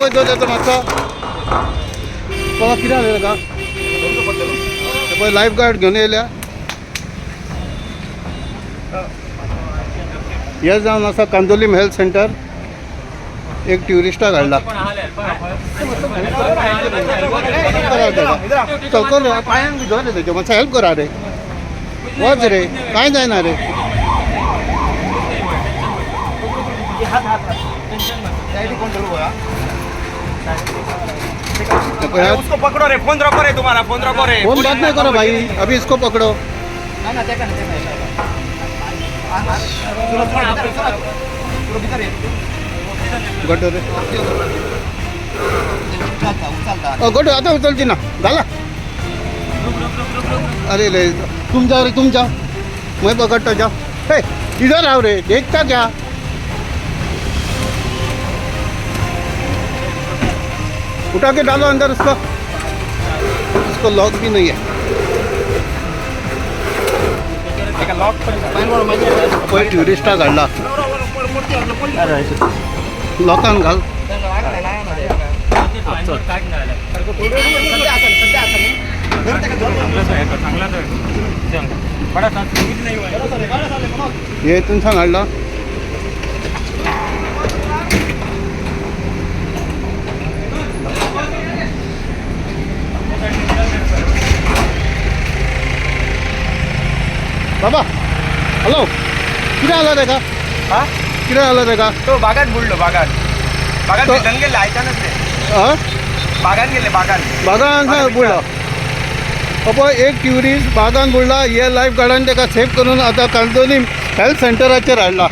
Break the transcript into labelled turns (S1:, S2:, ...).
S1: पळय तो तेचो मातसो बाबा कितें जालें ताका. पळय लायफ गार्ड घेवन येयल्या. हे जावन आसा कांदोलीम हेल्थ सेंटर. एक ट्युरिस्टाक हाडला. चल पांयांक धर रे तेच्या, मातसो हेल्प करा रे, वच रे, कांय जायना रे.
S2: उसको पकड़ो रे, फोन रखो रे, तुम्हारा फोन रखो रे.
S1: फोन बात नहीं करो भाई, अभी इसको पकड़ो. गटो रे, गटो आता उचलची ना झाला. अरे रे, तुम जाओ रे, तुम जाओ, मैं पकड़ता, जाओ. हे इधर आओ रे, देखता क्या. उठा के डालो अंदर उसको. उसको लॉक भी नहीं है. पळय ट्युरिस्टाक हाडला, लॉकान घाल. हे हितून सांग हाडला. बाबा हॅलो, कितें जालां ताका?
S2: हा?
S1: कितें जालां ताका?
S2: तो बागान बुडलो, बागान बागान भितन गेले आयतानच रे.
S1: हा?
S2: बागान गेले, बागान.
S1: बागान बुडलो. पळय एक ट्युरिस्ट बागान बुडला. हे लायफ गार्डान ताका सेव करून आतां कांदोलीम हेल्थ सेंटराचेर हाडला.